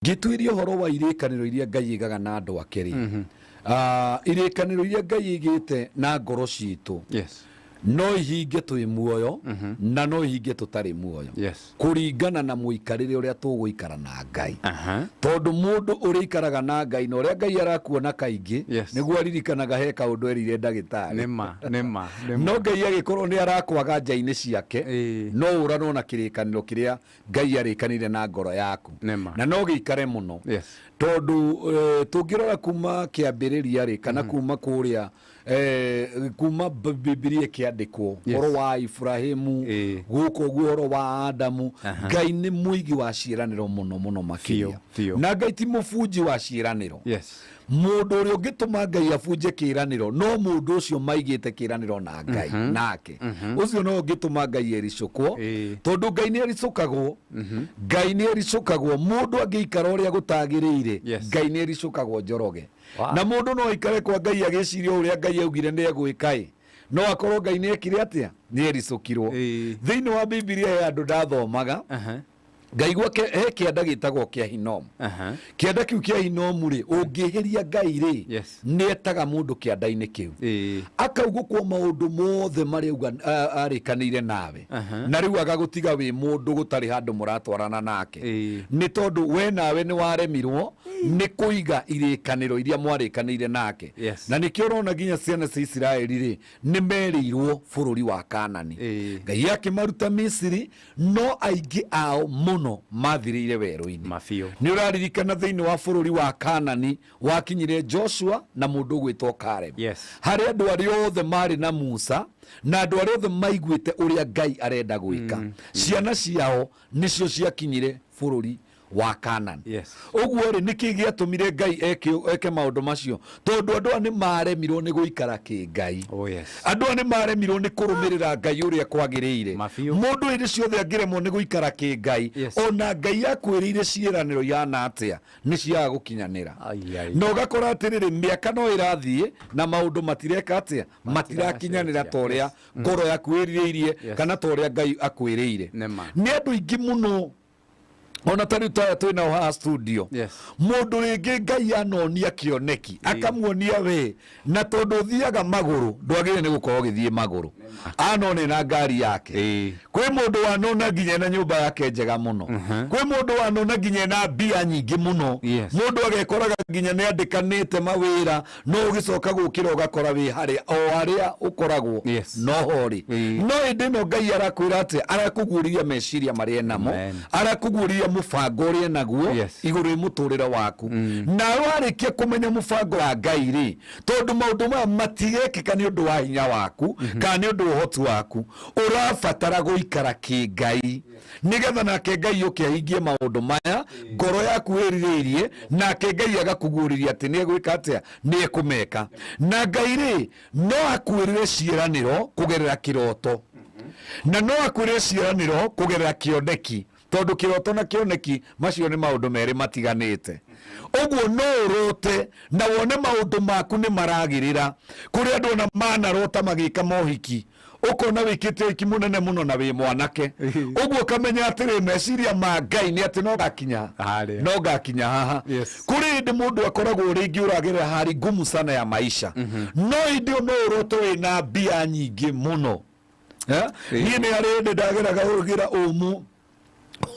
Ngĩtuĩria ũhoro wa irĩkanĩro iria Ngai aigaga na andũ ake rĩ, irĩkanĩro iria Ngai aigĩte na ngoro citũ no ihinge twĩ muoyo na no ihinge tũtarĩ muoyo, kũringana na mũikarĩre ũrĩa tũgũikara na Ngai. Tondũ mũndũ ũrĩa ikaraga na Ngai na ũrĩa Ngai arakuona kaingĩ, nĩguo aririkanaga he kaũndũ erire ndagĩtarĩ. Nĩma, nĩma, nĩma. No Ngai agĩkorwo nĩ arakwaga nja-inĩ ciake, no ũranwo na kĩrĩkanĩro kĩrĩa Ngai arĩkanĩire na ngoro yaku. Nĩma. Na no gĩikare mũno. Tondũ tũngĩrora kuma kĩambĩrĩria rĩ, kana kuma kũrĩa, kuma Bibilia ĩkĩandĩkwo, ũhoro wa Ibrahimu, gũkũ ũguo ũhoro wa Adamu, Ngai nĩ mũigi wa ciĩranĩro mũno mũno makĩria. Biũ, biũ. Na Ngai ti mũbunji wa ciĩranĩro. Mũndũ ũrĩa ũngĩtũma Ngai abunje kĩĩranĩro no mũndũ ũcio maigĩte kĩĩranĩro na Ngai nake. Ũcio no ũngĩtũma Ngai ericũkwo, tondũ Ngai nĩ ericũkagwo. Ngai nĩ ericũkagwo. Mũndũ angĩikara ũrĩa gũtagĩrĩire, Ngai nĩ ericũkagwo Njoroge. Na mũndũ no aikare kwa Ngai agĩciria ũrĩa Ngai augire nĩ egwĩka ĩ, no akorwo Ngai nĩ ekire atĩa? Nĩ ericũkirwo. Thĩinĩ wa Bibilia he andũ ndathomaga, ngaigua he kĩanda gĩtagwo kĩa Hinomu. Kĩanda kĩu kĩa Hinomu rĩ, ũngĩhĩria Ngai rĩ, nĩ etaga mũndũ kĩanda-inĩ kĩu. Akaugũkwo maũndũ mothe marĩa auga, arĩkanĩire nawe. Na rĩu agagũtiga wĩ mũndũ gũtarĩ handũ mũratwarana nake. Nĩ tondũ we nawe nĩ waremirwo nĩ kũiga irĩkanĩro iria mwarĩkanĩire nake. Na nĩkĩo ũrona nginya ciana cia Isiraeli rĩ, nĩ merĩirwo bũrũri wa Kanani. Ngai akĩmaruta Misiri, no aingĩ ao mũno mathirĩire werũ-inĩ. Mabiũ. Nĩ ũraririkana thĩinĩ wa bũrũri wa Kanani wakinyire Joshua na mũndũ ũgwĩtwo Caleb. Harĩ andũ arĩa othe marĩ na Musa na andũ arĩa othe maiguĩte ũrĩa Ngai arenda gwĩka. Ciana ciao nĩcio ciakinyire bũrũri wa Kanani. Ũguo rĩ, nĩkĩ gĩatũmire Ngai eke maũndũ macio? Tondũ andũ aya nĩ maremirwo nĩ gũikara kĩngai. Oh, yes. Andũ aya nĩ maremirwo nĩ kũrũmĩrĩra Ngai ũrĩa kwagĩrĩire. Mabiũ. Mũndũ hĩndĩ ciothe angĩremwo nĩ gũikara kĩngai, ona Ngai akwĩrĩire ciĩranĩro ihana atĩa, nĩ ciaga gũkinyanĩra. Ai, ai. Na ũgakora atĩrĩrĩ, mĩaka no ĩrathiĩ na maũndũ matireka atĩa? Matirakinyanĩra ta ũrĩa ngoro yaku ĩrirĩirie, kana ta ũrĩa Ngai akwĩrĩire. Nĩma. Nĩ andũ aingĩ mũno ona ta rĩu taya twĩ nao haha studio, mũndũ rĩngĩ Ngai anonia kĩoneki, akamuonia we, na tondũ ũthiaga magũrũ ndwagĩrĩire nĩ gũkorwo ũgĩthiĩ magũrũ, anone na ngari yake. Kwĩ mũndũ wanona nginya na nyũmba yake njega mũno, kwĩ mũndũ wanona nginya na mbia nyingĩ mũno, mũndũ agekoraga nginya nĩ andĩkanĩte mawĩra, no ũgĩcoka gũkĩra ũgakora wĩ harĩa o harĩa ũkoragwo, noho rĩ. No hĩndĩ ĩno Ngai arakwĩra atĩ arakũguũrĩria meciria marĩa enamo, arakũguũrĩria mũbango ũrĩa enaguo igũrũ rĩ mũtũrĩre waku. Nawe warĩkia kũmenya mũbango wa Ngai rĩ, tondũ maũndũ maya matigekĩka nĩ ũndũ wa hinya waku kana nĩ ũndũ wa ũhoti waku, ũrabatara gũikara kĩngai nĩgetha nake Ngai ũke ahingie maũndũ maya ngoro yaku ĩrirĩirie, nake Ngai agakũguũrĩria atĩ nĩ egwĩka atĩa, nĩ ekũmeka. Na Ngai rĩ, no akwĩrĩre ciĩranĩro kũgerera kĩroto, na no akwĩrĩre ciĩranĩro kũgerera kĩoneki, tondũ kĩroto na kĩoneki macio nĩ maũndũ merĩ matiganĩte. Ũguo no ũrote na wone maũndũ maku nĩ maragĩrĩra. Kũrĩ andũ ona manarota magĩka mohiki, ũkona wĩkĩte ũhiki mũnene mũno na wĩ mwanake. Ũguo ũkamenya atĩrĩ, meciria ma Ngai nĩ atĩ no ngakinya Harĩa. no ngakinya haha. Kũrĩ hĩndĩ mũndũ akoragwo rĩngĩ ũragerera hali ngumu sana ya maisha, no hĩndĩ ĩyo no ũrote wĩna mbia nyingĩ mũno. Niĩ nĩ harĩ hĩndĩ ndageraga ũgĩra ũmũ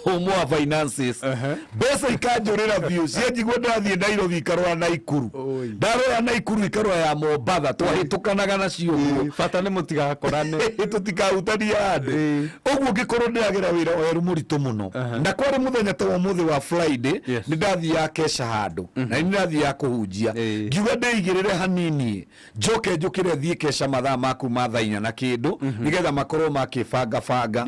ũmũ wa finances, mbeca ikanjũrĩra biũ, cianjigua ndathiĩ Nairobi ikarora Naikuru, ndarora Naikuru ikarora ya Mombatha, twahĩtũkanaga nacio ũguo. Bata nĩ mũtigakorane. Tũtikahutania handũ. Ũguo ngĩkorwo ndĩragera wĩra werũ mũritũ mũno. Na kwarĩ mũthenya ta wa ũmũthĩ wa Friday, nĩ ndathiaga kesha handũ, na nĩ ndathiaga kũhunjia. Ngiuga ndĩigĩrĩre hanini, njoke njũkĩre thiĩ kesha mathaa ma kuma thaa inya na kĩndũ, nĩgetha makorwo makĩbangabanga.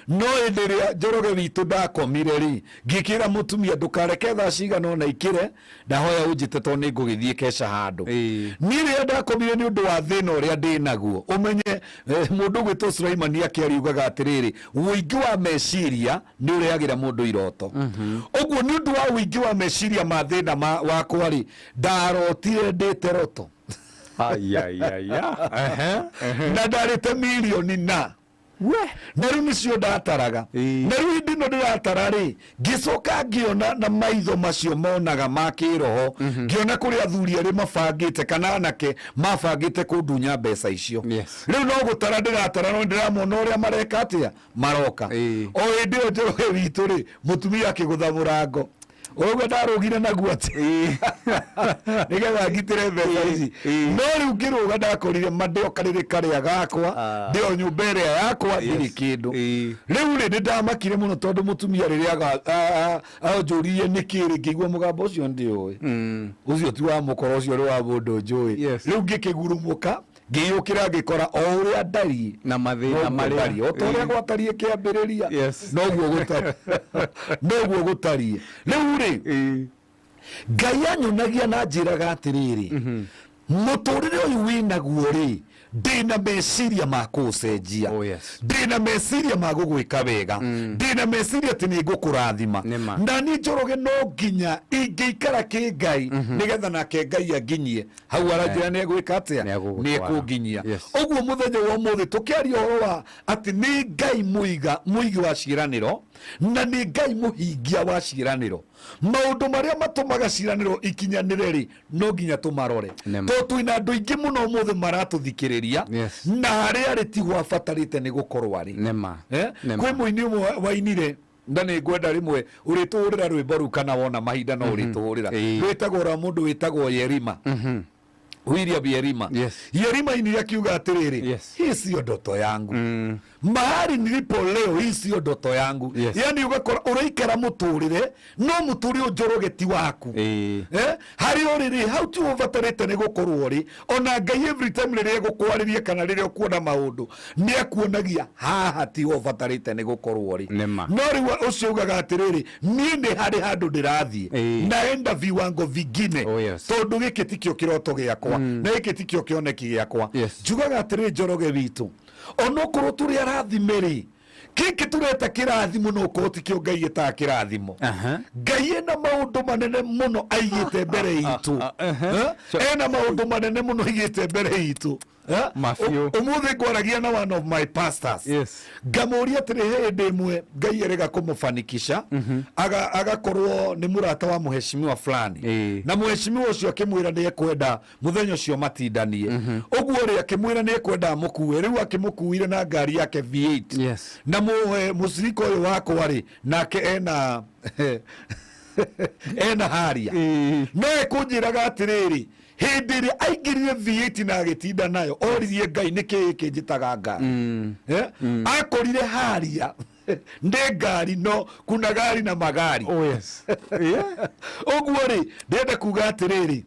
No hĩndĩ ĩrĩa Njoroge witũ ndakomire rĩ, ngĩkĩra mũtumia ndũkareke thaa cigana ũna ikĩre, ndahoya ũnjĩte tondũ nĩ ngũgĩthiĩ kesha handũ. Niĩ rĩrĩa ndakomire nĩ ũndũ wa thĩna ũrĩa ndĩ naguo, ũmenye, mũndũ ũgwĩtwo Sulaimani akĩaria augaga atĩrĩrĩ, ũingĩ wa meciria nĩ ũrehagĩra mũndũ iroto. Ũguo nĩ ũndũ wa ũingĩ wa meciria ma thĩna wakwa rĩ, ndarotire ndĩte roto. Ai, ai, ai, ai. Na ndarĩte mirioni na. We. Na rĩu nĩcio ndataraga. Ĩĩ. Na rĩu hĩndĩ ĩno ndĩratara rĩ, ngĩcoka ngĩona na maitho macio monaga ma kĩroho, ngĩona kũrĩ athuri erĩ mabangĩte kana anake mabangĩte kũndunya mbeca icio. Yes. Rĩu no gũtara ndĩratara, no ndĩramona ũrĩa mareka atĩa, maroka. Ĩĩ. O hĩndĩ ĩyo Njoroge witũ rĩ, mũtumia akĩgũtha mũrango, ũguo ndarũgire naguo atĩ nĩgetha ngitĩre mbeca ici. Ĩĩ. No rĩu ngĩrũga ndakorire ma ndĩ o karĩrĩ karĩa gakwa, Ah. ndĩ o nyũmba ĩrĩa yakwa, ndirĩ Yes. kĩndũ. Ĩĩ. Rĩu rĩ, nĩ ndamakire mũno tondũ mũtumia rĩrĩa anjũririe nĩkĩ rĩ, ngĩigua mũgambo ũcio ndiũĩ. Ũcio ti wa mũkora, ũcio nĩ wa mũndũ njũĩ. Yes. Rĩu ngĩkĩgurumũka, ngĩyũkĩra, ngĩkora o ũrĩa ndariĩ na mathĩna noguo marĩa ndariĩ, o ta ũrĩa Ĩĩ. gwatariĩ kĩambĩrĩria, Yes. noguo gũtariĩ, noguo gũtariĩ rĩu rĩ. Ĩĩ. Ngai anyonagia na njĩraga atĩrĩrĩ, mũtũrĩre ũyũ wĩnaguo rĩ, ndĩna meciria ma kũũcenjia. Oh, yes. Ndĩna meciria ma gũgwĩka wega, ndĩna meciria atĩ nĩ ngũkũrathima. Nĩma. Na niĩ Njoroge no nginya ingĩikara kĩ Ngai nĩgetha nake Ngai anginyie hau aranjĩra nĩ egwĩka atĩa, Nĩ egũgũtwara. nĩ ekũnginyia. Yes. Ũguo mũthenya wa ũmũthĩ tũkĩaria ũhoro wa atĩ nĩ Ngai mũiga mũigi wa ciĩranĩro na nĩ Ngai mũhingia wa ciĩranĩro. Maũndũ marĩa matũmaga ciĩranĩro ikinyanĩre rĩ, no nginya tũmarore. Nĩma. Tondũ twĩna andũ aingĩ mũno ũmũthĩ maratũthikĩrĩria, Yes. na harĩa arĩ tiguo abatarĩte nĩ gũkorwo arĩ. Nĩma. Eh? Nĩma. Kwĩ mũini ũmwe wainire, na nĩ ngwenda rĩmwe ũrĩtũhũrĩra rwĩmbo rũu, kana wona mahinda no ũrĩtũhũrĩra. Ĩĩ. Rwĩtagwo rwa mũndũ wĩtagwo Yerima, William Yerima. Yes. Yerima inire akiuga atĩrĩrĩ, Yes. hii sio ndoto yangu, mahali nilipo leo hii sio ndoto yangu. Yes. Yani ũgakora ũraikara mũtũrĩre, no mũtũrĩre ũyũ Njoroge ti waku. Ĩĩ. Eh? Harĩa ũrĩ rĩ, hau tiho ũbatarĩte nĩ gũkorwo ũrĩ. Ona Ngai every time rĩrĩa egũkwarĩria kana rĩrĩa ũkuona maũndũ, nĩ akuonagia haha tiho ũbatarĩte nĩ gũkorwo ũrĩ. Nĩma. No rĩu ũcio ugaga atĩrĩrĩ, niĩ nĩ harĩ handũ ndĩrathiĩ, Ĩĩ. naenda viwango vingine, Oh, yes. tondũ gĩkĩ tikĩo kĩroto gĩakwa na gĩkĩ tikĩo kĩoneki gĩakwa. Yes. Njugaga atĩrĩrĩ, Njoroge witũ, onokorwo tũrĩ arathime rĩ, gĩkĩ tũreta kĩrathimo no ũkorwo tikĩo Ngai ĩtaga kĩrathimo. Aha. Ngai ena maũndũ manene mũno aigĩte mbere itũ. ah, aha. Eh? Ena maũndũ manene mũno aigĩte mbere itũ. Eh? Mabiũ. Ũmũthĩ ngwaragia na one of my pastors, Yes. ngamũria atĩrĩ, hĩndĩ ĩmwe Ngai erĩga kũmũfanikisha, agakorwo nĩ mũrata wa mũheshimiwa fulani, Ĩĩ. na mũheshimiwa ũcio akĩmwĩra nĩ ekwenda mũthenya ũcio matindanie ũguo rĩ, akĩmwĩra nĩ ekwenda amũkue. Rĩu akĩmũkuire na ngari yake V8. Yes. Na mũcirika ũyũ wakwa rĩ, nake ena haria. Ĩĩ. No ekũnjĩraga atĩrĩrĩ, hĩndĩ ĩrĩa aingĩrire V8 na agĩtinda nayo, oririe Ngai nĩkĩ gĩkĩ njĩtaga ngari. Eh? Akorire haria nĩ ngari, no kuna gari na magari. Oh, yes. Yeah. Ũguo rĩ, ndĩrenda kuga atĩrĩrĩ,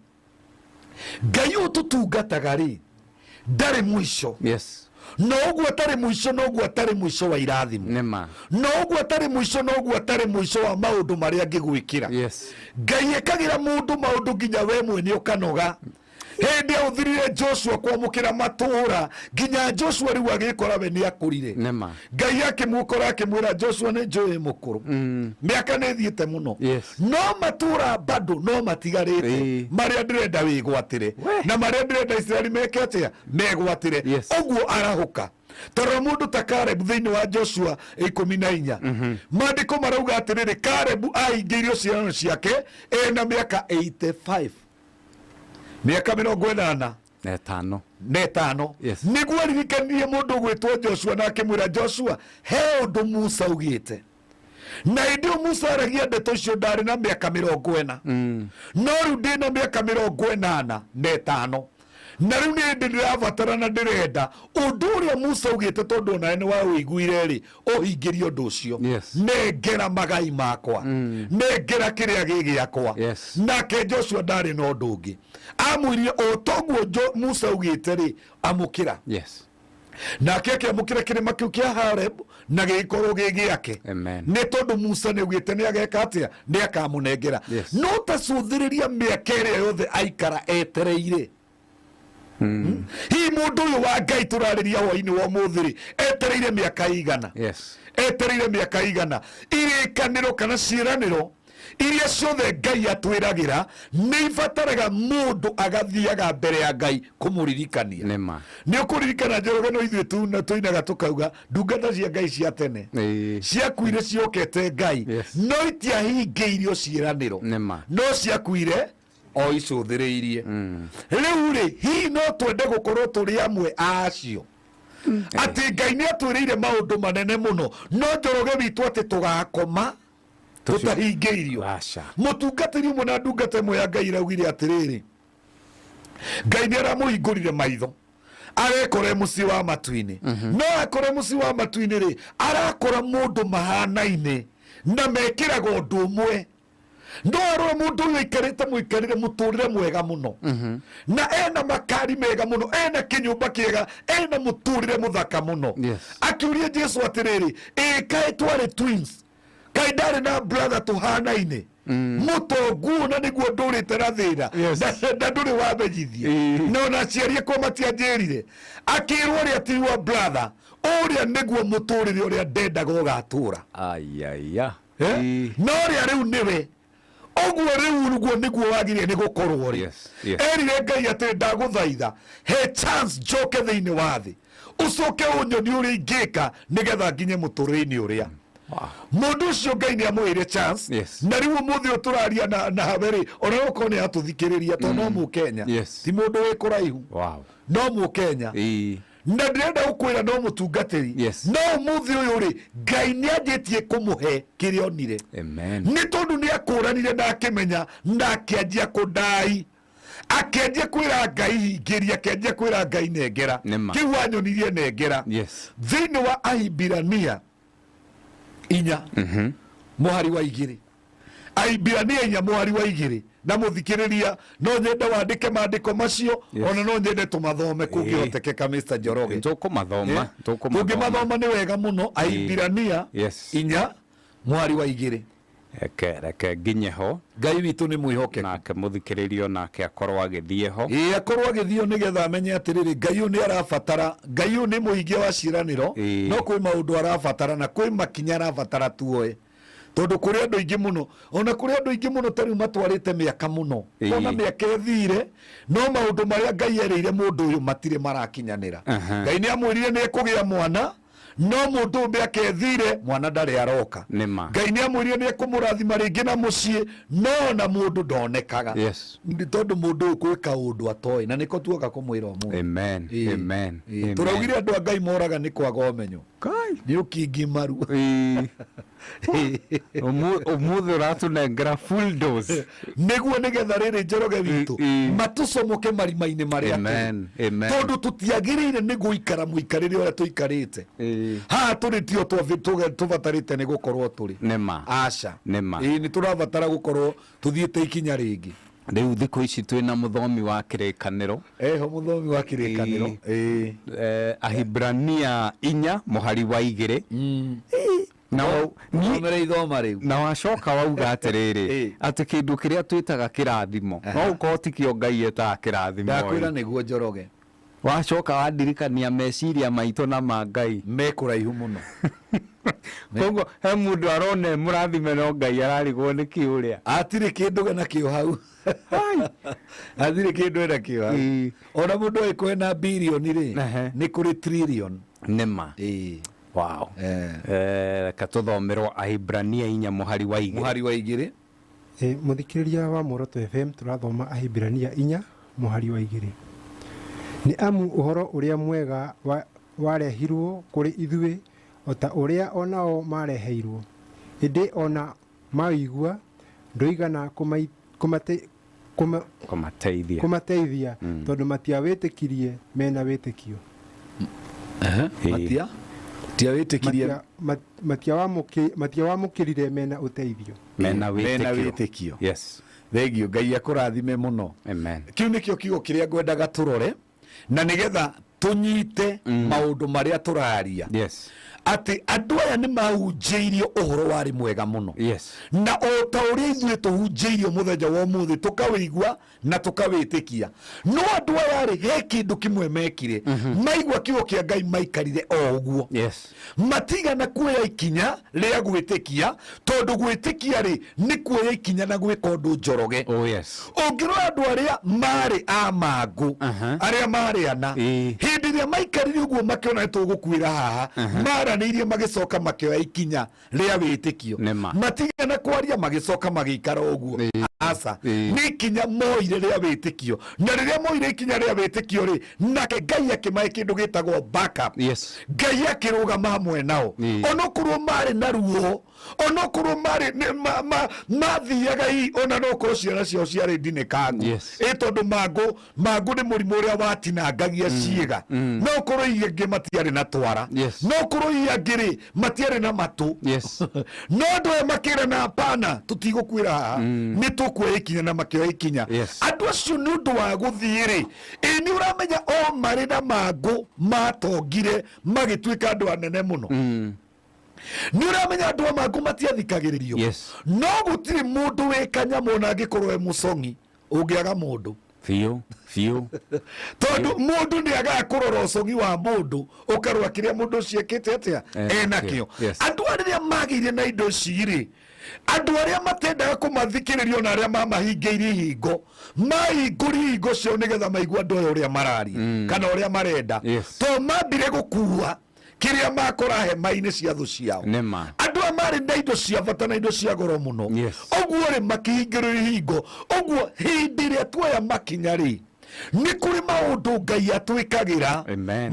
Ngai ũyũ tũtungataga rĩ, ndarĩ mũico. Yes. No ũguo atarĩ mũico, noguo atarĩ mũico wa irathimo. Nĩma. No ũguo atarĩ mũico, noguo atarĩ mũico wa maũndũ marĩa angĩgwĩkĩra. Yes. Ngai ekagĩra mũndũ maũndũ nginya we mwene ũkanoga. Hĩndĩ ahũthĩrire Joshua kwamũkĩra matũũra, nginya Joshua rĩu agĩkora we nĩ akũrire. Nĩma. Ngai akĩmũkora akĩmwĩra, Joshua, nĩ njũĩ mũkũrũ, mĩaka nĩ ĩthiĩte mũno, Yes. no matũũra bado no matigarĩte Ĩĩ. marĩa ndĩrenda wĩgwatĩre We. na marĩa ndĩrenda Isiraeli meke atĩa, megwatĩre. Yes. Ũguo arahũka tondũ mũndũ ta Karebu thĩinĩ wa Joshua 14, maandĩko marauga atĩrĩrĩ, Karebu ahingĩirio ciĩranĩro ciake ena mĩaka 85, mĩaka 85 Na ĩtano. Na ĩtano. Yes. Nĩguo aririkanirie mũndũ gwĩtwo Joshua na akĩmwĩra, Joshua, he ũndũ Musa augĩte. Na hĩndĩ ĩyo Musa aragia ndeto icio ndarĩ na mĩaka 40, no rĩu ndĩna mĩaka 85, na rĩu nĩ hĩndĩ ndĩrabatara na ndĩrenda ũndũ ũrĩa Musa augĩte, tondũ onawe nĩ waũiguire rĩ, ũhingĩrie ũndũ ũcio. Yes. Nengera magai makwa, nengera kĩrĩa gĩ gĩakwa. Yes. Nake Joshua ndarĩ na ũndũ ũngĩ, amwĩrire o toguo Musa augĩte rĩ, amũkĩra. Yes. Nake akĩamũkĩra kĩrĩma kĩu kĩa Horeb na gĩgĩkorwo gĩ gĩake. Amen. Nĩ tondũ Musa nĩ augĩte nĩ ageka atĩa, nĩ akamũnengera. Yes. No ta cũthĩrĩria mĩaka ĩrĩa yothe aikara etereire. Hihi mũndũ ũyũ wa Ngai tũrarĩria hwainĩ wa ũmũthĩ rĩ, etereire mĩaka igana? Yes. Etereire mĩaka igana? Irĩkanĩro kana ciĩranĩro Iria ciothe Ngai atwĩragĩra nĩ ibataraga mũndũ agathiaga mbere ya Ngai kũmũririkania. Nĩma. Nĩ ũkũririkana, Njoroge, no ithuĩ tũinaga tũkauga ndungata cia Ngai cia tene ciakuire ciokete Ngai, no itiahingĩirio ciĩranĩro, Nĩma. no ciakuire o icũthĩrĩirie. Rĩu rĩ, hihi no twende gũkorwo tũrĩ amwe a acio atĩ Ngai nĩ atwĩrĩire maũndũ manene mũno, no Njoroge witũ atĩ tũgakoma tũtahingĩirio? Aca. Mũtungatĩri ũmwe na ndungata ĩmwe ya Ngai iraugire atĩrĩrĩ, Ngai nĩ aramũhingũrire maitho, arekora e mũciĩ wa matu-inĩ. No akore mũciĩ wa matu-inĩ rĩ, arakora mũndũ mahanaine na mekĩraga ũndũ ũmwe. No arora mũndũ ũyũ aikarĩte mũikarĩre mũtũrĩre mwega mũno, na ena makari mega mũno, ena kĩnyũmba kĩega, ena mũtũrĩre mũthaka mũno. Akiuria Jesu atĩrĩrĩ, ĩ kaĩ twarĩ twins, kaĩ ndarĩ na brother tũhanaine mũtongu, na nĩguo ndũrĩte na thĩna, na ndũrĩ wamenyithia, na ona aciari akwa matianjĩrire? Akĩrwo ũrĩa ti wa brother ũrĩa nĩguo mũtũrĩre ũrĩa ndendaga ũgatũra. Ayaya. Eh? No ũrĩa rĩu nĩwe ũguo, rĩu ũguo nĩguo wagĩrĩire nĩ gũkorwo rĩ. Erire Ngai atĩ, ndagũthaitha, he chance njoke thĩinĩ wa thĩ, ũcoke ũnyonie ũrĩa ingĩka nĩgetha nginye mũtũrĩre-inĩ ũrĩa. Mũndũ ũcio Ngai nĩ amũheire chance. Na rĩu ũmũthĩ ũyũ tũraria na hawe rĩ, ona gũkorwo nĩ atũthikĩrĩria tondũ no Mũkenya, ti mũndũ wĩ kũraihu, no Mũkenya. Na ndĩrenda gũkwĩra no mũtungatĩri, no ũmũthĩ ũyũ rĩ, Ngai nĩ anjĩtie kũmũhe kĩrĩa onire. Amen. Nĩ tondũ nĩ akũranire na akĩmenya na akĩanjia kũndai, akĩanjia kwĩra Ngai hingĩria, akĩanjia kwĩra Ngai nengera. Nĩma. Kĩu wanyonirie nengera. Thĩinĩ wa Ahibirania 4 mũhari wa 2, Ahibirania 4 mũhari wa 2, na mũthikĩrĩria, no nyende wandĩke maandĩko macio. Ona no nyende tũmathome kũngĩhotekeka, Mr Njoroge. Tũkũmathoma. Tũkũmathoma. Tũngĩmathoma nĩ wega mũno. Ahibirania 4 mũhari wa 2. Reke nginye ho. Ngai witũ nĩ mwĩhokeku. Nake mũthikĩrĩrio nake akorwo agĩthiĩ ho. Ĩĩ, akorwo agĩthio nĩgetha amenye atĩrĩrĩ, Ngai ũyũ nĩ arabatara, Ngai ũyũ nĩ mũhingia wa ciĩranĩro. No kwĩ maũndũ arabatara na kwĩ makinya arabatara tuoe, tondũ kũrĩ andũ aingĩ mũno, ona kũrĩ andũ aingĩ mũno ta rĩu matwarĩte mĩaka mũno, ona mĩaka ĩthire, no maũndũ marĩa Ngai erĩire mũndũ ũyũ matirĩ marakinyanĩra. Ngai nĩ amwĩrire nĩ ekũgĩa mwana, no mũndũ ũyũ mĩaka ĩthire, mwana ndarĩ aroka. Nĩma. Ngai nĩ amwĩrire nĩ ekũmũrathima rĩngĩ na mũciĩ, no ona mũndũ ndonekaga. Nĩ tondũ mũndũ ũyũ kwĩ kaũndũ atoĩ, na nĩko tuoka kũmwĩra ũmũthĩ. Amen. Amen. Amen. Tũraugire andũ a Ngai moraga nĩ kwaga ũmenyo. Kai. Nĩ ũkingimaru. Ũmũthĩ ũratũnengera full dose. Nĩguo nĩgetha rĩrĩ, Njoroge witũ, matũcomoke marima-inĩ marĩa tũrĩ. Amen. Amen. Tondũ tũtiagĩrĩire nĩ gũikara mũikarĩre ũrĩa tũikarĩte haha tũrĩ, tio tũbatarĩte nĩ gũkorwo tũrĩ. Nĩma. Aca. Nĩma. Ĩĩ, nĩ tũrabatara gũkorwo tũthiĩte ikinya rĩngĩ. Rĩu thikũ ici twĩna mũthomi wa kĩrĩkanĩro. Eho mũthomi wa kĩrĩkanĩro. Ĩĩ. Ahibrania 4 mũhari wa 2. Na Thomere ithoma rĩu. Na wacoka wauga atĩrĩrĩ, atĩ kĩndũ kĩrĩa twĩtaga kĩrathimo no ũkorwo tikĩo Ngai etaga kĩrathimo. Ndakwĩra. Ĩ. Nĩguo, Njoroge. Wacoka wandirikania meciria maitũ na ma Ngai me kũraihu mũno. Koguo he mũndũ arona e mũrathime, no Ngai ararigwo nĩ kĩ ũrĩa. Hatirĩ kĩndũ nakĩo hau, hatirĩ kĩndũ enakĩo hau. Ona mũndũ angĩkorwo ena birioni rĩ, nĩ kũrĩ trillion. Nĩma. Ĩĩ. Wow. Eh. Reke tũthomerwo Ahibrania 4 mũhari wa 2. Mũhari wa 2. Mũthikĩrĩria wa Muoroto FM, tũrathoma Ahibirania 4 mũhari wa 2. Nĩ amu ũhoro ũrĩa mwega warehirwo kũrĩ ithuĩ o ta ũrĩa onao mareheirwo, ĩndĩ ona mawĩigua ndũigana kũmateithia, kũmateithia, tondũ matiawĩtĩkirie mena wĩtĩkio. Matia tiawĩtĩkirie. Matiawamũkĩrire mena ũteithio. Mena mena wĩtĩkio. Wĩtĩkio. Yes. Thengio, Ngai akũrathime mũno. Amen. Kĩu nĩkĩo kiugo kĩrĩa ngwendaga tũrore na nĩgetha tũnyite maũndũ marĩa tũraria. Atĩ andũ aya nĩ mahunjĩirio ũhoro warĩ mwega mũno. Na o ta ũrĩa ithuĩ tũhunjĩirio mũthenya wa ũmũthĩ, tũkawĩigua na tũkawĩtĩkia, no andũ aya rĩ, he kĩndũ kĩmwe mekire. Maigua kiugo kĩa Ngai, maikarire o ũguo. Matigana kuoya ikinya rĩa gwĩtĩkia, tondũ gwĩtĩkia rĩ, nĩ kuoya ikinya na gwĩka ũndũ, Njoroge. Oh yes. Ũngĩrora andũ arĩa marĩ a mangũ, arĩa marĩ ana, hĩndĩ ĩrĩa maikarire ũguo makĩona nĩ tũgũkuĩra haha, maranĩirie, magĩcoka makĩoya ikinya rĩa wĩtĩkio. Nĩma. Matigana kwaria, magĩcoka magĩikara ũguo. Aca, nĩ ikinya moire rĩa wĩtĩkio, na rĩrĩa moire ikinya rĩa wĩtĩkio rĩ, nake Ngai akĩmahe kĩndũ gĩtagwo backup. Ngai akĩrũgama hamwe nao. Onokorwo marĩ na ruo, onokorwo marĩ mathiaga hihi, ona nokorwo ciana ciao ciarĩ ndinĩkangu. Ĩ tondũ mangũ nĩ mũrimũ ũrĩa watinangagia ciĩga, no korwo hihi angĩ matiarĩ na twara, no korwo hihi angĩ rĩ, matiarĩ na matũ, no andũ aya makĩrana, hapana, tũtigũkuĩra haha, nĩ tũkuoya ikinya, na makĩoya ikinya. Andũ acio nĩ ũndũ wa gũthiĩ rĩ, ĩ nĩ ũramenya o marĩ na mangũ matongire magĩtuĩka andũ anene mũno. Nĩ ũramenya andũ a mangũ matiathikagĩrĩrio. No gũtirĩ mũndũ wĩ kanyamũ, ona angĩkorwo e mũcong'i, ũngĩaga mũndũ. Biũ biũ. Tondũ mũndũ nĩ agaga kũrora ũcong'i wa mũndũ, ũkarora kĩrĩa mũndũ ũcio ekĩte atĩa, enakĩo. Andũ arĩa magĩire na indo ici rĩ, andũ arĩa matendaga kũmathikĩrĩria na arĩa mamahingĩirie ihingo, mahingũrie ihingo ciao nĩgetha maigue andũ aya ũrĩa mararia kana ũrĩa marenda, to mambire gũkua kĩrĩa makora hema-inĩ cia thũ ciao. Nĩma. Andũ aya marĩ na indo cia bata na indo cia goro mũno. Ũguo rĩ, makĩhingĩrĩrio ihingo ũguo. Hĩndĩ ĩrĩa tuoya makinya rĩ, nĩ kũrĩ maũndũ Ngai atwĩkagĩra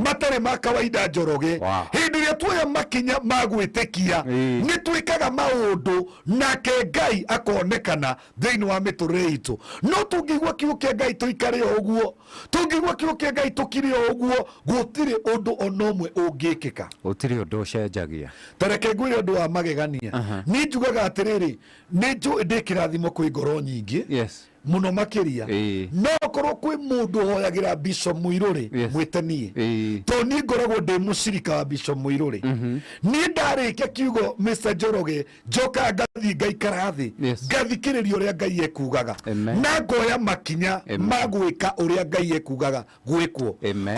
matarĩ ma kawaida, Njoroge. Hĩndĩ ĩrĩa tuoya makinya ma gwĩtĩkia, nĩ twĩkaga maũndũ nake Ngai akonekana thĩinĩ wa mĩtũrĩre itũ. No tũngĩigua kiugo kĩa Ngai tũikare o ũguo, tũngĩigua kiugo kĩa Ngai tũkire o ũguo, gũtirĩ ũndũ ona ũmwe ũngĩkĩka. Gũtirĩ ũndũ ũcenjagia. Tareke ngwĩre ũndũ wa magegania. Niĩ njugaga atĩrĩrĩ, nĩ njũĩ ndĩ kĩrathimo kwĩ ngoro nyingĩ mũno makĩria, no korwo kwĩ mũndũ ũhoyagĩra Bishop Mũirũrĩ, mwĩte niĩ, tondũ niĩ ngoragwo ndĩ mũcirika wa Bishop Mũirũrĩ. Niĩ ndarĩkia kiugo, Mr Njoroge, njokaga ngathiĩ ngaikara thĩ, ngathikĩrĩria ũrĩa Ngai ekugaga, na ngoya makinya ma gwĩka ũrĩa Ngai ekugaga gwĩkwo.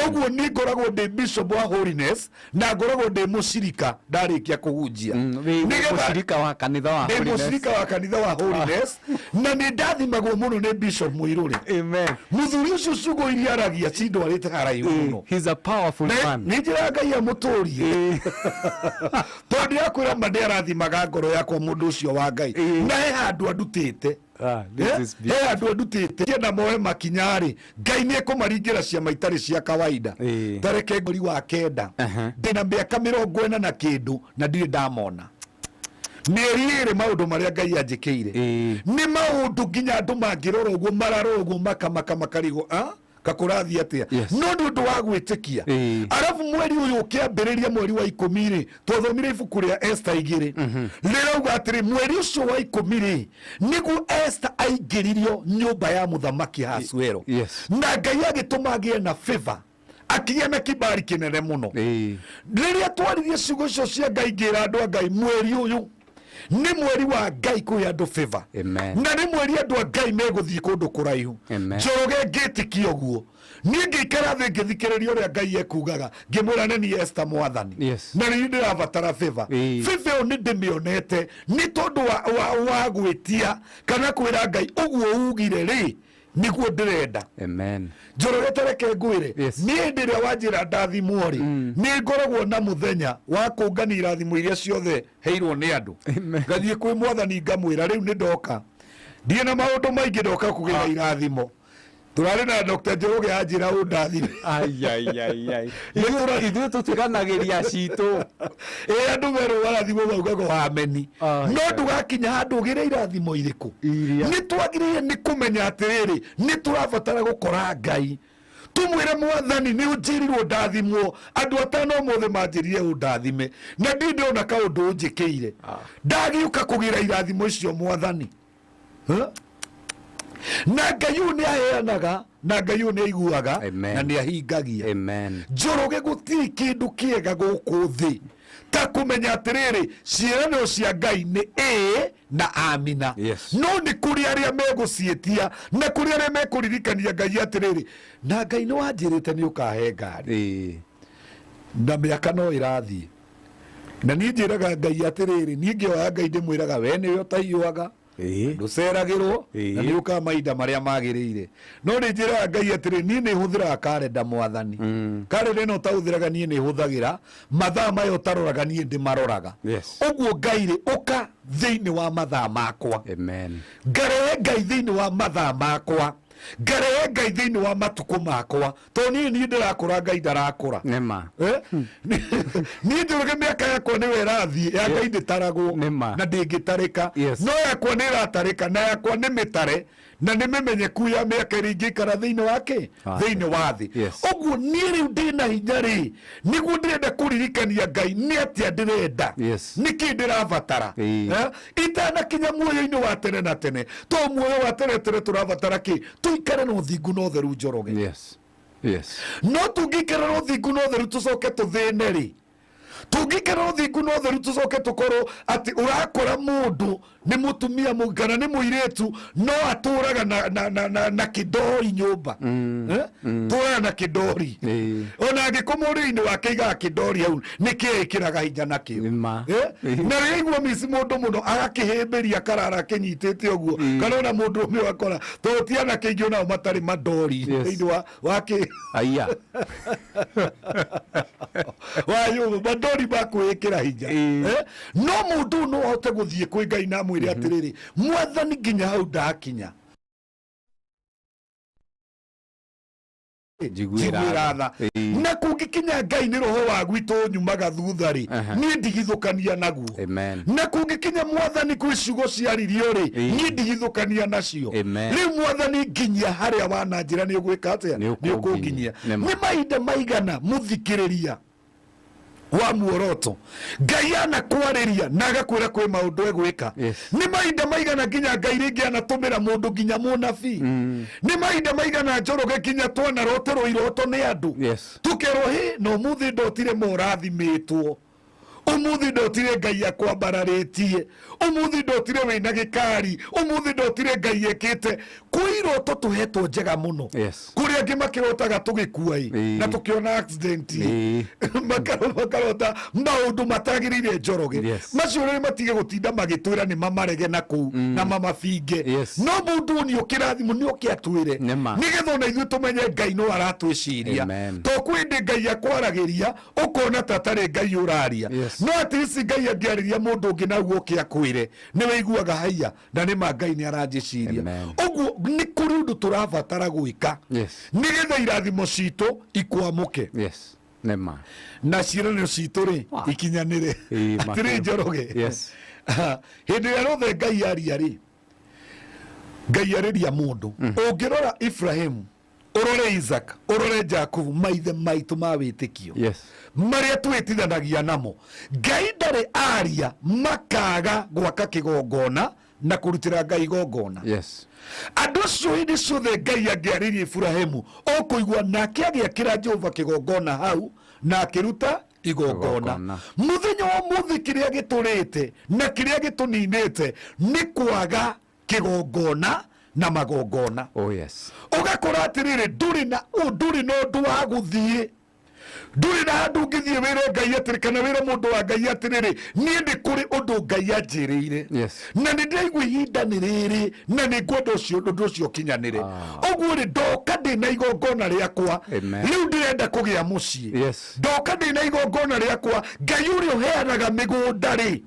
Ũguo niĩ ngoragwo ndĩ bishop wa Holiness na ngoragwo ndĩ mũcirika ndarĩkia kũhunjia. Wĩ mũcirika wa kanitha wa ndĩ Holiness. Mũcirika wa kanitha wa Holiness, na nĩ ndathimagwo mũno nĩ Bishop Mũirũrĩ. Mũthuri ũcio, ciugo iria aragia cindwarĩte haraihu mũno. He's a powerful man. Nĩ njĩra Ngai amũtũrie, tondũ ndĩrakwĩra ma, nĩ arathimaga ngoro yakwa mũndũ ũcio wa Ngai, na he handũ andutĩte. Ah, this is he handũ andutĩte. Kĩenda moe makinya rĩ, Ngai nĩ ekũmaringĩra ciama itarĩ cia kawaida. Tareke mweri wa 9, ndĩna mĩaka 40 na kĩndũ na ndirĩ ndamona mĩeri 2, maũndũ marĩa Ngai anjĩkĩire nĩ maũndũ nginya andũ mangĩrora ũguo, mararora ũguo makamaka, makarigwo, "Ah, kakũrathiĩ atĩa?" No nĩ ũndũ wa gwĩtĩkia. Arabu mweri ũyũ ũkĩambĩrĩria, mweri wa 10 rĩ, twathomire ibuku rĩa Esther 2, rĩrauga atĩrĩ, mweri ũcio wa 10 rĩ, nĩguo Esther aingĩririo nyũmba ya mũthamaki Ahasuero. Na Ngai agĩtũma agĩe na favor, akĩgĩa na kibali kĩnene mũno. Rĩrĩa twaririe ciugo icio cia Ngai, ngĩra andũ a Ngai, mweri ũyũ nĩ mweri wa Ngai kũhe andũ favor. Na nĩ mweri andũ a Ngai megũthiĩ kũndũ kũraihu. Njoroge, ngĩtĩkia ũguo, niĩ ngĩikara thĩ ngĩthikĩrĩria ũrĩa Ngai ekugaga, ngĩmwĩra nĩ niĩ Esther, Mwathani, na nĩ ndĩrabatara favor. Favor ĩyo nĩ ndĩmĩonete nĩ tondũ wa gwĩtia kana kwĩra Ngai ũguo ugire rĩ, nĩguo ndĩrenda. Njoroge, tareke ngwĩre, niĩ hĩndĩ ĩrĩa wanjĩra ndathimwo rĩ, nĩ ngoragwo na mũthenya wa kũngania irathimo iria ciothe heirwo nĩ andũ. Ngathiĩ kwĩ Mwathani ngamwĩra, rĩu nĩ ndoka, ndirĩ na maũndũ maingĩ, ndoka kũgĩra irathimo. Tũrarĩ na Dr. Njoroge, anjĩra ũndathime. Ai, ai, ai, ai. Ithuĩ tũtiganagĩria citũ. Ĩ andũ merwo marathimwo maugaga ameni. No ndũgakinya handũ ũgĩre irathimo irĩkũ. Iria. Nĩ twagĩrĩire nĩ kũmenya atĩrĩrĩ, nĩ tũrabatara gũkora Ngai, tumwĩre, Mwathani, nĩ ũnjĩrirwo ndathimwo. Andũ 5 ũmũthĩ manjĩrire ũndathime na ndirĩ ndĩrona kaũndũ ũnjĩkĩire. Ndagĩũka kũgĩra irathimo icio, Mwathani. Huh? Na Ngai ũyũ nĩ aheanaga, na Ngai ũyũ nĩ aiguaga, Amen. na nĩ ahingagia. Amen. Njoroge, gũtirĩ kĩndũ kĩega gũkũ thĩ ta kũmenya atĩrĩrĩ, ciĩranĩro cia Ngai nĩ ĩĩ na amina. No nĩ kũrĩ arĩa megũciĩtia na kũrĩ arĩa mekũririkania Ngai atĩrĩrĩ, na Ngai nĩ wanjĩrĩte nĩ ũkahe ngari, na mĩaka no ĩrathiĩ. Na niĩ njĩraga Ngai atĩrĩrĩ, niĩ ngĩhoya Ngai ndĩmwĩraga, we nĩwe ũtahiũhaga, ndũceragĩrwo, na nĩ ũkaga mahinda marĩa magĩrĩire. No nĩ njĩraga Ngai atĩrĩ, niĩ nĩ hũthĩraga karenda, Mwathani. Karenda ĩno ũtahũthĩraga, niĩ nĩ hũthagĩra. Mathaa maya ũtaroraga, niĩ ndĩmaroraga. Ũguo Ngai rĩ, ũka thĩinĩ wa mathaa makwa. Amen. Ngarehe Ngai thĩinĩ wa mathaa makwa, ngarehe Ngai thĩinĩ wa matukũ makwa, tondũ niĩ ndĩrakũra, Ngai ndarakũra. Nĩma. Eh? Niĩ njũrũge, mĩaka yakwa nĩwe ĩrathiĩ, ya Ngai ndĩtaragwo Nĩma. na ndĩngĩtarĩka. No yakwa nĩ ĩratarĩka, na yakwa nĩ mĩtare na nĩ mĩmenyeku ya mĩaka ĩrĩa ingĩikara thĩinĩ wa kĩ thĩinĩ wa thĩ. Ũguo niĩ rĩu ndĩna hinya rĩ, nĩguo ndĩrenda kũririkania Ngai nĩ atĩa ndĩrenda, nĩkĩ ndĩrabatara. Eh? Itanakinya muoyo-inĩ wa tene na tene, to muoyo wa tene tene tũrabatara kĩ? Tũikare na ũthingu na ũtheru, Njoroge. No tũngĩikara na ũthingu na ũtheru tũcoke tũthĩne rĩ, tũngĩikara na ũthingu na ũtheru tũcoke tũkorwo atĩ ũrakora mũndũ nĩ mũtumia kana nĩ mũirĩtu, no atũraga na kĩndori nyũmba. Eh? Tũraga na kĩndori, ona angĩkoma ũrĩrĩ-inĩ wake aigaga kĩndori hau, nĩkĩ ĩkĩraga hinya nakĩo. Nĩma. Eh? Na rĩrĩa aigua mici mũndũ mũno agakĩhĩmbĩria, akarara akĩnyitĩte ũguo, kana ona mũndũ ũmwe ũgakora tondũ ti anake aingĩ onao matarĩ mandori thĩinĩ wa kĩ Aya. Wa yũmũ mandori ma kwĩĩkĩra hinya. Eh? No mũndũ ũyũ no ahote gũthiĩ kwĩ Ngai na amwĩre atĩrĩrĩ, Mwathani, nginya hau ndakinya, Njiguĩra njiguĩra tha. Na kũngĩkinya Ngai nĩ roho wa gwitũ nyumaga thutha rĩ, niĩ ndigithũkania naguo. Amen. Na kũngĩkinya Mwathani kwĩ ciugo ciaririo rĩ, niĩ ndigithũkania nacio. Amen. Rĩu Mwathani, nginyia harĩa wananjĩra nĩ ũgwĩka atĩa, Nĩ nĩ ũkũnginyia. ũkũnginyia. Nĩma. Nĩ mahinda maigana, mũthikĩrĩria wa Muoroto, Ngai anakwarĩria na agakwĩra kwĩ maũndũ egwĩka? Nĩ mahinda maigana nginya Ngai rĩngĩ anatũmĩra mũndũ, nginya mũnabii? Nĩ mahinda maigana, Njoroge, nginya twanaroterwo iroto nĩ andũ, tũkerwo hĩ, na ũmũthĩ ndotire morathimĩtwo, ũmũthĩ ndotire Ngai akwambararĩtie, ũmũthĩ ndotire wĩna gĩkari, ũmũthĩ ndotire Ngai ekĩte? Kwĩ iroto tũhetwo njega mũno. Kũrĩ angĩ makĩrotaga tũgĩkua ĩ, na tũkĩona accident ĩ. Makarota maũndũ matagĩrĩire, Njoroge. Macio rĩ, matige gũtinda magĩtwĩra nĩ mamarege na kũu na mamabinge. No mũndũ ũyũ nĩ ũkĩrathimũ nĩ oke atwĩre, Nĩma. nĩgetha ona ithuĩ tũmenye Ngai no aratwĩciria. Amen. To kwĩ hĩndĩ Ngai akwaragĩria ũkona ta atarĩ Ngai ũraria. No at least Ngai angĩarĩria mũndũ ũngĩ naguo oke akwĩre, nĩ wĩiguaga haiya, na nĩ ma Ngai nĩ aranjĩciria. Amen. Ũguo nĩ kũrĩ ũndũ tũrabatara gwĩka nĩgetha irathimo citũ ikwamũke Yes. Nĩma. na ciĩranĩro citũ rĩ ikinyanĩre. Atĩrĩ, makĩria. Njoroge, hĩndĩ ĩrĩa rĩothe Ngai aria rĩ, Ngai arĩria mũndũ. Ũngĩrora Ibrahimu, ũrore Isaac, ũrore Jakubu, maithe maitũ ma wĩtĩkio marĩa twĩtithanagia namo, Ngai ndarĩ aria makaga gwaka kĩgongona na kũrutĩra Ngai igongona. Andũ acio hĩndĩ ciothe Ngai angĩarĩria Iburahĩmu, ũkũigua nake agĩakĩra Jehova kĩgongona hau na akĩruta igongona. Igongona. Mũthenya wa ũmũthĩ kĩrĩa gĩtũrĩte na kĩrĩa gĩtũninĩte nĩ kwaga kĩgongona na magongona. Oh yes. Ũgakora atĩrĩrĩ, ndũrĩ na ũndũ wa gũthiĩ, ndũrĩ na handũ ũngĩthiĩ wĩre Ngai atĩrĩ, kana wĩre mũndũ wa Ngai atĩrĩrĩ, niĩ nĩ kũrĩ ũndũ Ngai anjĩrĩire na nĩ ndĩraigua ihinda nĩ rĩrĩ na nĩ ngwenda ũcio ũndũ ũcio ũkinyanĩre. Ũguo rĩ, ndoka ndĩ na igongona rĩakwa. Amen. Rĩu ndĩrenda kũgĩa mũciĩ. Ndoka ndĩ na igongona rĩakwa. Ngai ũrĩa ũheanaga mĩgũnda rĩ,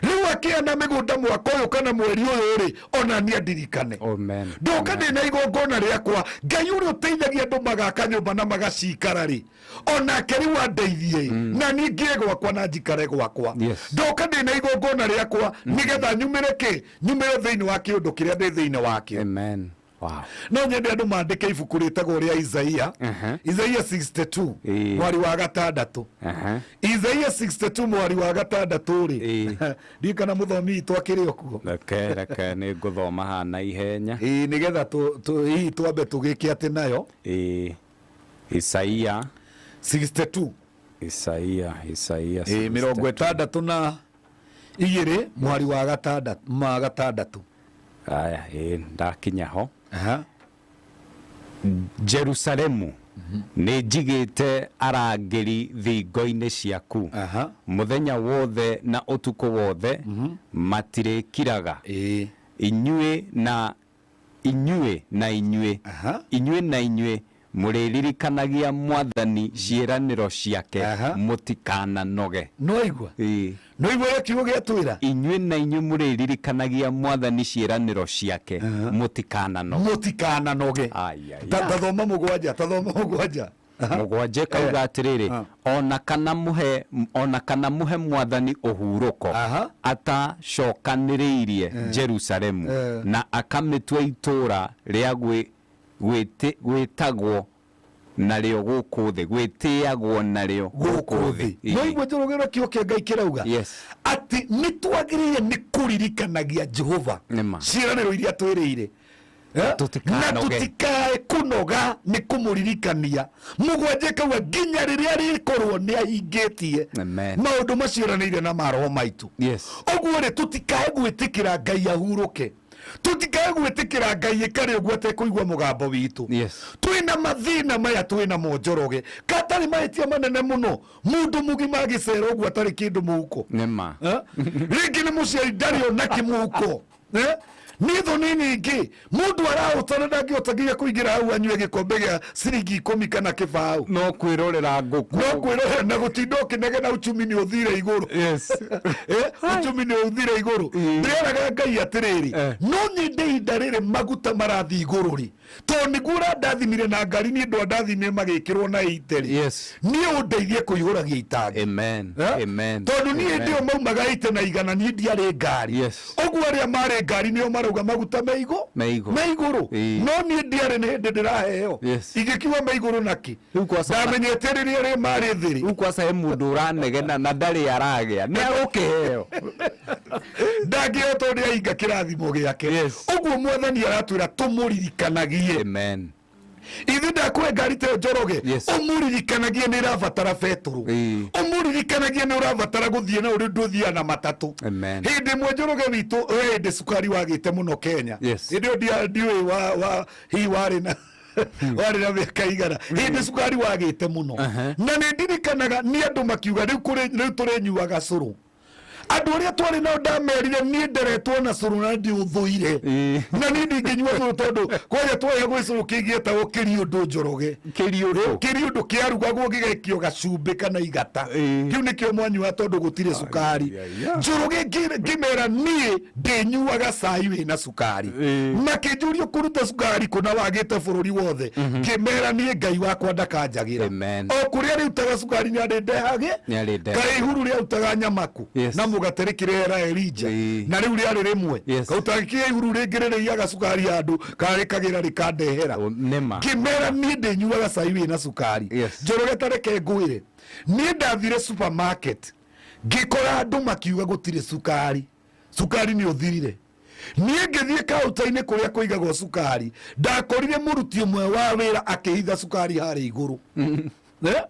rĩu akĩheana mĩgũnda mwaka ũyũ kana mweri ũyũ rĩ, ona niĩ andirikane. Amen. Ndoka ndĩ na igongona rĩakwa. Ngai ũrĩa ũteithagia andũ magaka nyũmba na magacikara rĩ, onake rĩu andeithie na niĩ ngĩe gwakwa na njikare gwakwa. Ndoka ndĩ na igongona rĩakwa nĩgetha nyumĩre kĩ, nyumĩre thĩinĩ wa kĩũndũ kĩrĩa ndĩ thĩinĩ wakĩo. Amen. No nyende andũ mandĩke ibuku rĩtagwo rĩa Isaia. Isaia 62 mwari wa gatandatũ. Isaia 62 mwari wa gatandatũ rĩ, ndiũĩ kana mũthomi witũ akĩrĩ o kuo. Reke reke nĩ ngũthoma haha na ihenya. Ĩĩ, nĩgetha hihi twambe tũgĩke atĩ nayo. Ĩĩ, Isaia 62. Isaia Isaia Ĩĩ, 62 mwari wa gatandatũ, ma gatandatũ. Aya, ĩĩ, ndakinya ho. Jerusalemu, nĩ njigĩte arangĩri thingo-inĩ ciaku mũthenya wothe na ũtukũ wothe, matirĩkiraga. Inyuĩ na inyuĩ na inyuĩ, inyuĩ na inyuĩ mũrĩririkanagia Mwathani ciĩranĩro ciake, mũtikananoge. No igua? No igua ũrĩa kiugo gĩatwĩra? Inyuĩ na inyuĩ mũrĩririkanagia Mwathani ciĩranĩro ciake, mũtikananoge. Mũtikananoge. Ai, ai, Tathoma 7, tathoma 7. 7 kauga atĩrĩrĩ, ona kana mũhe Mwathani ũhurũko atacokanĩrĩirie Jerusalemu na akamĩtua itũũra rĩa gwĩtagwo narĩo gũkũ thĩ, gwĩtĩagwo narĩo gũkũ thĩ. No igua, Njoroge, ũrĩa kiugo kĩa Ngai kĩrauga? Atĩ nĩ twagĩrĩire nĩ kũririkanagia Jehova Nĩma. ciĩranĩro iria twĩrĩire. Na tũtikanoge. Na tũtikae kũnoga nĩ kũmũririkania. 7 kauga nginya rĩrĩa rĩkorwo nĩ ahingĩtie maũndũ macio eranĩire na maroho maitũ. Ũguo rĩ, tũtikae gwĩtĩkĩra Ngai ahurũke, tũtikae gwĩtĩkĩra Ngai ĩkare ũguo atekũigua mũgambo witũ. Twĩna mathĩna maya twĩna mo, Njoroge, katarĩ mahĩtia manene mũno mũndũ mũgima agĩcera ũguo atarĩ kĩndũ mũhuko. Nĩma. Eh? Rĩngĩ nĩ mũciari ndarĩ ona kĩmũhuko. Eh? Nĩ thoni nyingĩ mũndũ arahũtana ndangĩhota nginya kũingĩra hau anyue gĩkombe gĩa ciringi 10 kana 20. No kwĩrorera ngũkũ. No kwĩrorera na gũtinda ũkĩnegena uchumi nĩ ũthire igũrũ. Eh, uchumi nĩ ũthire igũrũ. Ndĩreraga Ngai atĩrĩrĩ, no nyende ihinda rĩrĩ maguta marathiĩ igũrũ rĩ, tondũ nĩguo ũrandathimire na ngari, niĩ ndwandathimire magĩkĩrwo na ite rĩ, niĩ ũndeithie kũihũragia itangi. Amen. Eh? Amen. Tondũ niĩ hĩndĩ ĩyo maumaga ite na 100, niĩ ndiarĩ ngari. Ũguo arĩa marĩ ngari nĩo marauga maguta me igũ Me igũrũ. Me igũrũ. No niĩ ndiarĩ, nĩ hĩndĩ ndĩraheo. Ingĩkiuga me igũrũ nakĩ? Rĩu kwaca Ndamenyete rĩrĩa rĩ marĩ thĩ rĩ. Rĩu kwaca he mũndũ ũranegena na ndarĩ aragĩa, nĩ agũkĩheo. Ndangĩheo tondũ nĩ ahinga kĩrathimo gĩake. Ũguo Mwathani aratwĩra tũmũririkanagie. Amen. Ithe ndakũhe ngari ta ĩyo, Njoroge, ũmũririkanagie nĩ ĩrabatara betũrũ, ũmũririkanagie nĩ ũrabatara gũthiĩ na ũrĩ ndũthiaga na matatũ. Amen. Hĩndĩ ĩmwe, Njoroge witũ, we hĩndĩ cukari wagĩte mũno Kenya. Hĩndĩ ĩyo ndiũĩ wa hihi warĩ na mĩaka igana hĩndĩ cukari wagĩte mũno. Na nĩ ndirikanaga nĩ andũ makiuga rĩu kũrĩ rĩu tũrĩnyuaga cũrũ. Andũ arĩa twarĩ nao ndamerire niĩ nderetwo na cũrũ na ndiũthũire, na niĩ ndingĩnyua cũrũ tondũ kwanja twaya gwĩ cũrũ kĩngĩetagwo kĩriũndũ, Njoroge. Kĩriũndũ. Kĩriũndũ kĩarugagwo gĩgekio gacumbĩ kana igata. Kĩu nĩkĩo mwanyua tondũ gũtirĩ cukari. Njoroge, ngĩmera niĩ ndĩnyuaga cai wĩna cukari. Makĩnjũria kũruta cukari kũna wagĩte bũrũri wothe. Ngĩmera niĩ Ngai wakwa ndakanjagĩra. Amen. O kũrĩa rĩrutaga cukari nĩ arĩndehage. Nĩarĩndehaga. Kaĩ ihuru rĩarutaga nyamaku na mũgate rĩkĩrehera Elija na rĩu rĩarĩ rĩmwe. Kautangĩkĩria ihuru rĩngĩ rĩrĩiyaga cukari handũ karĩkagĩra rĩkandehera. Nĩma. Ngĩmera niĩ ndĩnyuaga cai wĩna cukari. Njoroge, ta reke ngwĩre, niĩ ndathire supermarket ngĩkora andũ makiuga gũtirĩ cukari, cukari nĩ ũthirire. Niĩ ngĩthiĩ kaunta-inĩ kũrĩa kũigagwo cukari, ndakorire mũruti ũmwe wa wĩra akĩhitha cukari harĩa igũrũ. Eh?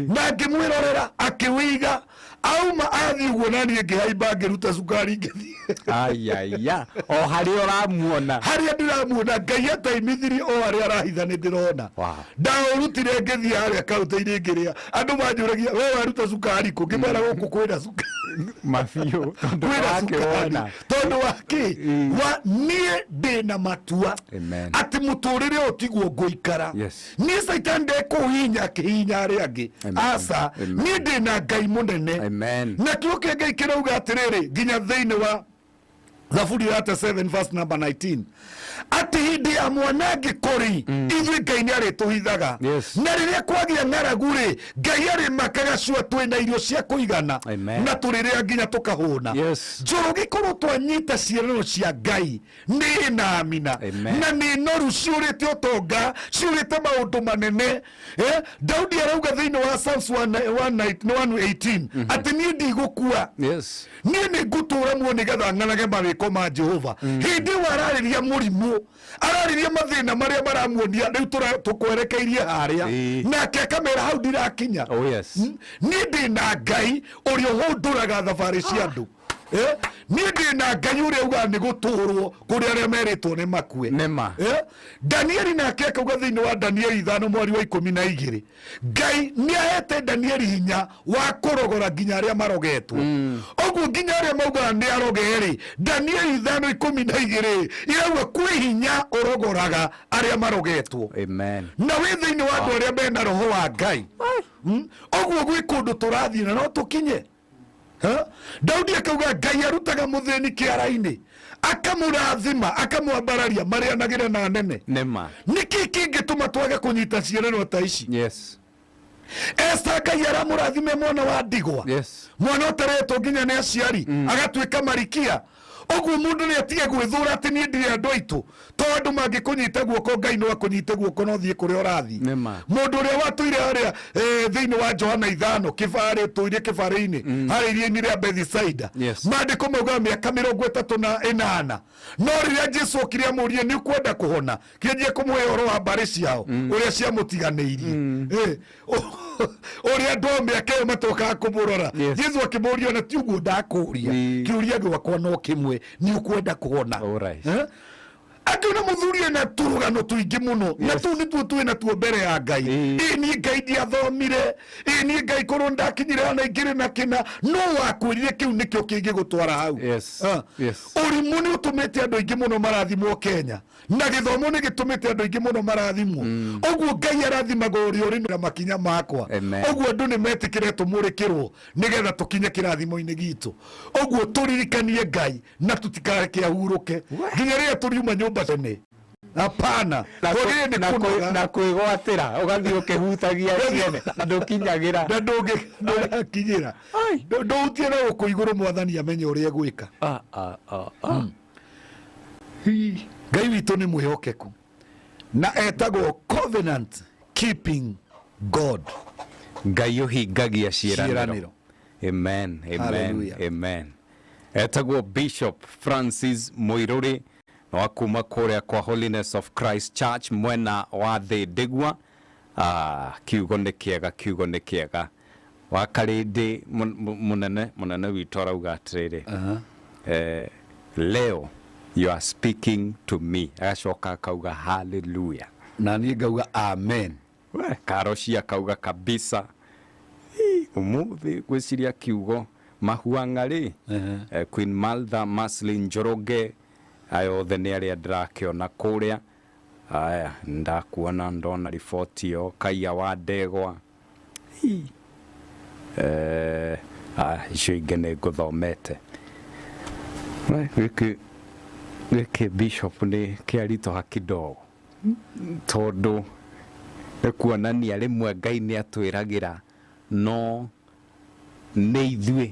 Na ngĩmwĩrorera akĩwĩiga, auma athiĩ ũguo, na niĩ ngĩhaimba ngĩruta cukari ngĩthiĩ. Ayaya, o harĩa ũramuona. Harĩa ndĩramuona, Ngai ataimithirie o harĩa arahitha nĩ ndĩrona. Ndaũrutire ngĩthiĩ harĩa kaunta-inĩ ngĩrĩa. Andũ manjũragia, we waruta cukari kũ? Ngĩmera gũkũ kwĩna cukari. Mabiũ tondũ kwĩna cukari. wakĩwona. Tondũ wa kĩ? Wa niĩ ndĩna matua Amen. atĩ mũtũrĩre ũyũ tiguo ngũikara. Niĩ Caitani ndekũhinya akĩhinya arĩa angĩ. Amen. Aca. Amen. Niĩ ndĩna Ngai mũnene. Amen. Na kĩo kĩa Ngai kĩrauga atĩrĩrĩ, nginya thĩinĩ wa Thaburi 37 verse number 19, atĩ hĩndĩ ya mwanangĩko rĩ, ithuĩ Ngai nĩ arĩtũhithaga. Na rĩrĩa kwagĩa ng'aragu rĩ, Ngai arĩmakaga cua twĩna irio cia kũigana. Amen. Na tũrĩrĩa nginya tũkahũna. Njũrũgĩ korwo twanyita ciĩranĩro cia Ngai nĩ na amina. Amen. Na nĩ noru ciũrĩte ũtonga, ciũrĩte maũndũ manene. Daudi arauga thĩinĩ wa Psalms 118 atĩ niĩ ndigũkua. Niĩ nĩ ngũtũũra muoyo nĩgetha ng'anage mawĩko ma Jehova. Hĩndĩ ĩyo ararĩria mũrimũ, ararĩria mathĩna marĩa maramuonia rĩu tũkwerekeirie harĩa. Nake akamera hau ndirakinya. Oh, yes. Niĩ ndĩ na Ngai ũrĩa ũhũndũraga thabarĩ cia andũ. Niĩ ndĩ na Ngai ũrĩa ugaga nĩ gũtũũrwo kũrĩ arĩa merĩtwo nĩ makue. Nĩma. Danieli nake akauga thĩinĩ wa Danieli 5 mweri wa 12, Ngai nĩ ahete Danieli hinya wa kũrogora nginya arĩa marogetwo. Ũguo nginya arĩa maugaga nĩ aroge rĩ, Danieli 5:12 irauga kwĩ hinya ũrogoraga arĩa marogetwo. Amen. Na wĩ thĩinĩ wa andũ arĩa mena roho wa Ngai. Ũguo gwĩ kũndũ tũrathiĩ na no tũkinye. Daudi akauga Ngai arutaga mũthĩni kĩara-inĩ, akamũrathima, akamwambararia marĩanagĩre na anene. Nĩma. Nĩkĩ kĩngĩtũma twage kũnyita ciĩranĩro ta ici? Esta Ngai aramũrathime mwana wa ndigwa. Mwana ũtaretwo nginya nĩ aciari, agatuĩka marikia. Ũguo mũndũ nĩ atige gwĩthũra atĩ niĩ ndirĩ andũ aitũ, tondũ andũ mangĩkũnyita guoko Ngai no akũnyite guoko na ũthiĩ kũrĩa ũrathiĩ. Nĩma. Mũndũ ũrĩa watũire harĩa, thĩinĩ wa Johana 5, kĩbarĩ, tũire kĩbarĩ-inĩ, harĩa iria-inĩ rĩa Bethisaida. Maandĩko maugaga mĩaka 38. No rĩrĩa Jesu okire amũrie nĩ ũkwenda kũhona, kĩanjie kũmũhe ũhoro wa mbarĩ ciao, ũrĩa ciamũtiganĩirie. Ũrĩa andũ a mĩaka ĩyo matokaga kũmũrora. Jesu akĩmũria ona ti ũguo ndakũria. Kĩũria gĩakwa no kĩmwe, nĩ ũkwenda kũhona? Akiona mũthuri ena tũrũgano tũingĩ mũno, na tũu nĩtuo twĩ natuo mbere ya Ngai. Ĩ niĩ Ngai ndiathomire, ĩ niĩ Ngai korwo ndakinyire hana ingĩrĩ na kĩna, no wakwĩrire kĩu nĩkĩo kĩngĩgũtwara hau. Ũrimũ nĩ ũtũmĩte andũ aingĩ mũno marathimwo Kenya, na gĩthomo nĩ gĩtũmĩte andũ aingĩ mũno marathimwo. Ũguo Ngai arathimaga ũrĩa ũrĩ na makinya makwa. Amen. Ũguo andũ nĩ metĩkĩre tũmũrĩkĩrwo nĩgetha tũkinye kĩrathimo-inĩ gitũ. Ũguo tũririkanie Ngai na tũtikareke ahurũke nginya rĩrĩa tũriuma nyũmba tene. Hapana. Na Twagĩrĩire nĩ kũnoga. kwĩgwatĩra, ũgathiĩ ũkĩhutagia ciene na ndũkinyagĩra. Na ndũgakinyĩra. Ndũhutie na gũkũ igũrũ mwathani amenye ũrĩa egwĩka. Ngai witũ nĩ mwĩhokeku na etagwo covenant keeping God. Ngai ũhingagia ciĩranĩro. Ciĩranĩro. Amen, amen, Hallelujah. amen. Etagwo Bishop Francis Muiruri wa kuma kũrĩa kwa Holiness of Christ Church mwena wa Thĩndĩgua. Kiugo nĩ kĩega, kiugo nĩ kĩega. Wa Karĩndĩ mũnene witũ arauga atĩrĩrĩ, leo you are speaking to me. Agacoka akauga hallelujah. Na niĩ ngauga amen. We, Karoci akauga kabisa. Ii, ũmũthĩ ngwĩciria kiugo mahuang'a rĩ, Queen Maltha, Maslin Njoroge, aya othe nĩ arĩa ndĩrakĩona kũrĩa. Aya, ndakuona ndona riboti ĩyo, Kaiya wa Ndegwa. Ii. Icio ingĩ nĩ ngũthomete. We, gĩkĩ Bishop nĩ kĩaritũha kidogo. Tondũ nĩ kuonania rĩmwe Ngai nĩ atwĩragĩra no nĩ ithuĩ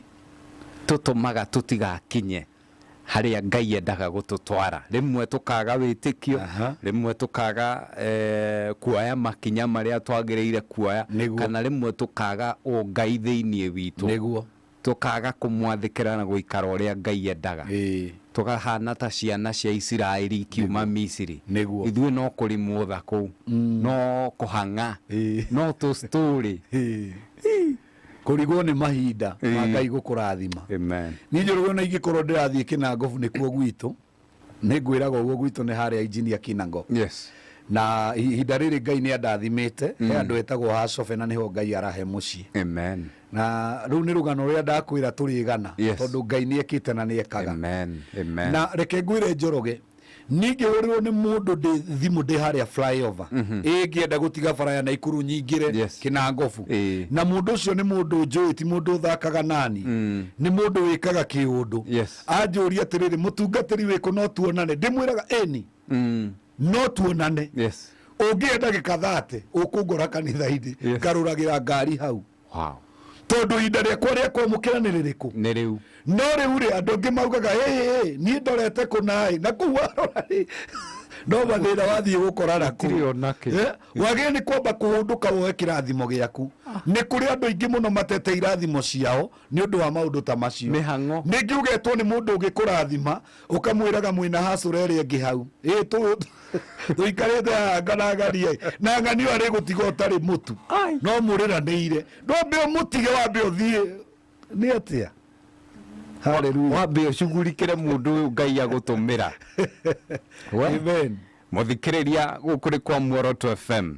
tũtũmaga tũtigakinye harĩa Ngai endaga gũtũtwara. Rĩmwe tũkaga wĩtĩkio, rĩmwe tũkaga kuoya makinya marĩa twagĩrĩire kuoya, kana rĩmwe tũkaga ũngai thĩinĩ witũ. Tũkaga kũmwathĩkĩra na gũikara ũrĩa Ngai endaga. Tũkahana ta ciana cia Isiraeli ikiuma Misiri. Ithuĩ no kũrĩmwo tha kũu, no kũhang'a, no tũ story. Kũrigwo nĩ mahinda ma Ngai gũkũrathima. Amen. Niĩ njũrũgwo na ingĩkorwo ndĩrathiĩ Kinangobu nĩkuo gwitũ, nĩ ngwĩraga ũguo gwitũ nĩ harĩa Engineer Kinango. Na ihinda rĩrĩ Ngai nĩ andathimĩte, he andũ etagwo Hacobe na nĩho Ngai arahe mũciĩ. Amen. Na rĩu nĩ rũgano rũrĩa ndakwĩra tũrĩgana, tondũ Ngai nĩ ekĩte na nĩ ekaga. Amen. Amen. Na reke ngwĩre Njoroge, Ningĩhũrĩrwo nĩ mũndũ ndĩ thimũ ndĩ harĩa flyover, ĩngĩenda gũtiga bara ya Naikuru nyingĩre Kĩnangobu. Na mũndũ ũcio nĩ mũndũ njũĩ, ti mũndũ ũthakaga nani, nĩ mũndũ wĩkaga kĩũndũ. Anjũria atĩrĩrĩ, mũtungatĩri wĩkũ, no tuonane? Ndĩmwĩraga ĩni, no tuonane. Ũngĩenda gĩkathate ũkũngora kanitha-inĩ, ngarũragĩra ngari hau. Tondũ ihinda rĩakwa rĩa kwamũkĩra nĩ rĩrĩkũ? Nĩ rĩu. No rĩu rĩ, andũ angĩ maugaga, "Ĩ niĩ ndorete kũnaĩ na kũu warora rĩ, no mathĩna wathiĩ gũkora naku." Gũtirĩ ona kĩ. Wagĩrĩire nĩ kwamba kũhũndũka woe kĩrathimo gĩaku. Nĩ kũrĩ andũ aingĩ mũno matete irathimo ciao nĩ ũndũ wa maũndũ ta macio. Mĩhang'o. Ningĩ ũgetwo nĩ mũndũ ũngĩkũrathima, ũkamwĩraga mwĩna hacũra ĩrĩa ĩngĩ hau, ĩ tũikarĩte haha nganangania na ng'anio arĩ gũtiga ũtarĩ mũtu no mũrĩranĩire, ndwambe ũmũtige, wambe ũthiĩ nĩ atĩa? Haleluya. Wambe ũcugurikĩre mũndũ ũyũ Ngai agũtũmĩra. Amen. Mũthikĩrĩria, gũkũ nĩ kwa Muoroto FM.